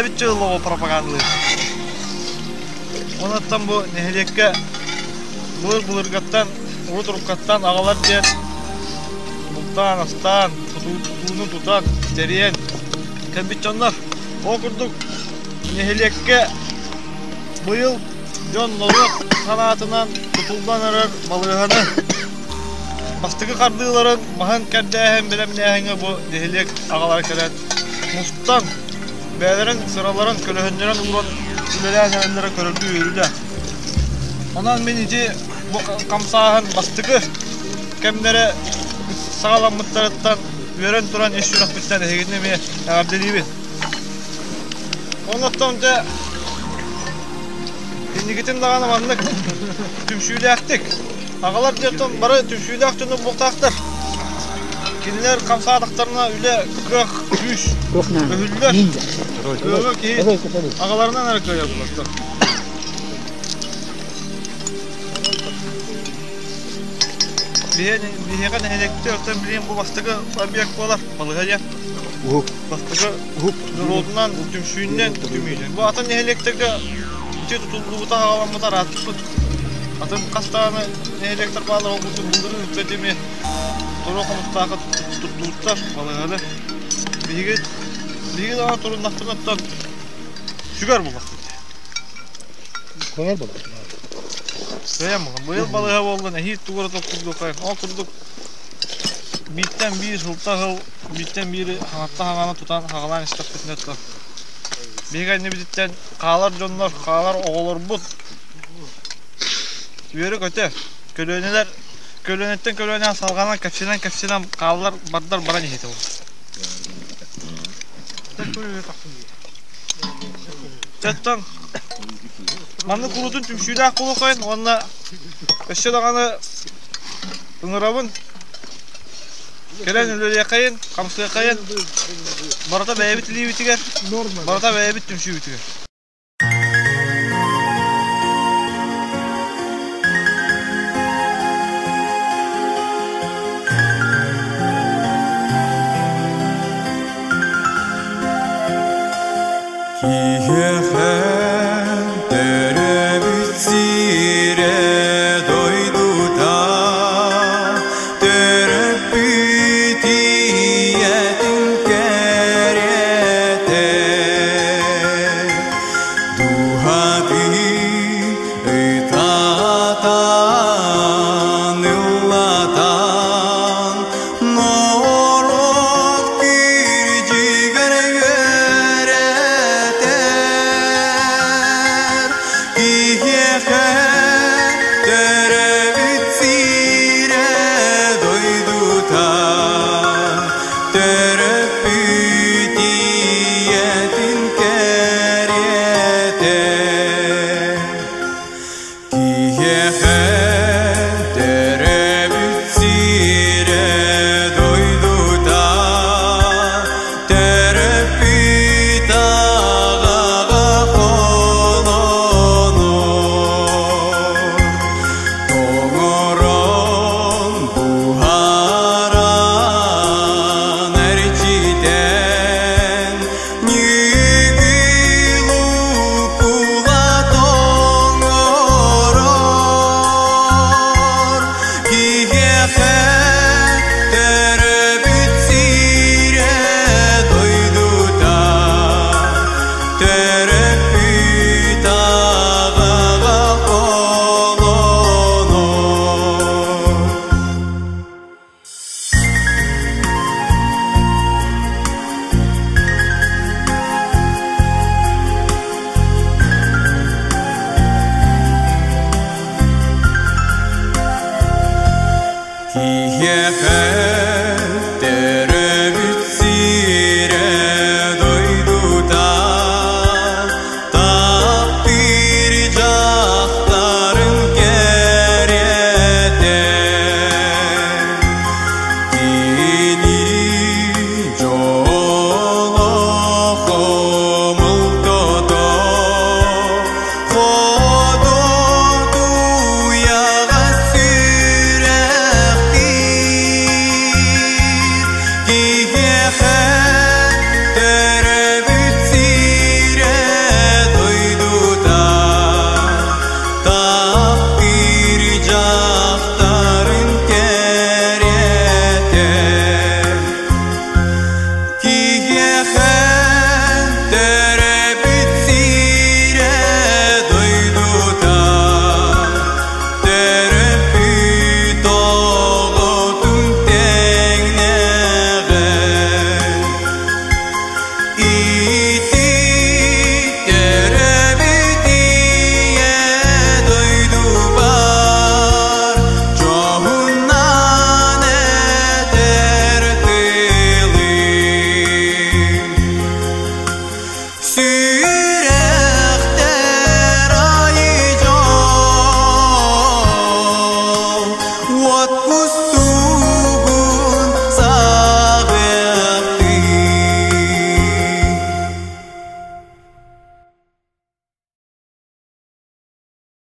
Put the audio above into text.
Бэйэбит дьыл оҕо пропагандалыыр. Онуттан бу нэһилиэккэ былыр-былыргаттан, урут-уруккаттан аҕалар диэн бултаан-астаан, тутууну тутан, тэрийэн кэлбит дьоннор. Ол курдук нэһилиэккэ быйыл дьон норуот санаатынан тутуллан эрэр балыыһаны бастакы хардыыларын маһын кэрдээһин бэлэмнээһиҥҥэ бу нэһилиэк аҕалара кэлэн мустан бэйэлэрин сыраларын көлөһүннэрэн ууран үлэлээн эрэллэрэ көрөргө үөрүүлээх. Онон мин ити бу хамсааһын бастакы кэмнэрэ саҕаламмыттарыттан үөрэн туран ис сүрэхпиттэн эһигини эмиэ эҕэрдэлиибин. Оннуттан дьэ инникитин даҕаны маннык түмсүүлээхтик аҕалар дьонтон бары түмсүүлээх дьону бултаахтар. Кинилэр хамсаатахтарына үлэ, кыах, күүс өһүллэр. Кыаҕы киһи аҕаларынан эрэ кыайар булар. Биһиэхэ нэһилиэкпитигэр оттон билигин бу бастакы объект буолар балыыһа диэн. Бастакы норуотунан түмсүүннэн түмүүнэн. Бу атын нэһилиэктэргэ ити тутуллубута аҕаламмыта ырааппыт. Атын хас даҕаны нэһилиэктэр бааллар ол курдук былырыын ыкса эмиэ Торо Хомустаахха туттубуттар балыыһаны. Биһиги биһиги даҕаны туруннахпытына оттон сүгэр буоллахпыт. Кыайар буоллахпыт. Кыайан буолла. Быйыл балыыһа буолла нэһиил тугу эрэ толкуйдуоххайын. Ол курдук бииртэн биир сылтан сыл бииртэн биири хаҥаттан хаҥаны тутан хаҕалаан истэхпитинэ то биһиги иннибититтэн хаалар дьоннор, хаалар оҕолорбут үөрэ-көтө көлүөнэлэр көлүөнэттэн көлүөнэҕэ салҕанан кэпсэнэн-кэпсэнэн хааллар бардар баран иһитэ ол. Оттон маннык куруутун түмсүүлээх буолуоххайын уонна өссө даҕаны ыҥырабын кэлэн үлэлиэххэйин, хамсыаххайын барыта бэйэбит илиибитигэр, барыта бэйэбит түмсүүбүтүгэр. Киһиэхэ төрөөбүт сирэ дойдута төрөппүт ийэтин кэриэтэ Дууһатын ытатан ыллатан норуот кирдьигэр үөрэтэр киһиэхэ төрөөбүт сирэ дойдута төрөппүт ийэтин кэриэтэ Киһиэхэ төрөөбүт сирэ дойдута төрөппүт аҕаҕа холонор Тоҥорон буһаран эрчитэн ньүгүл укула тоҥорор киһиэхэ төрөөбүт сирэ дойдута төрөппүт аҕаҕа холонор. Киһиэхэ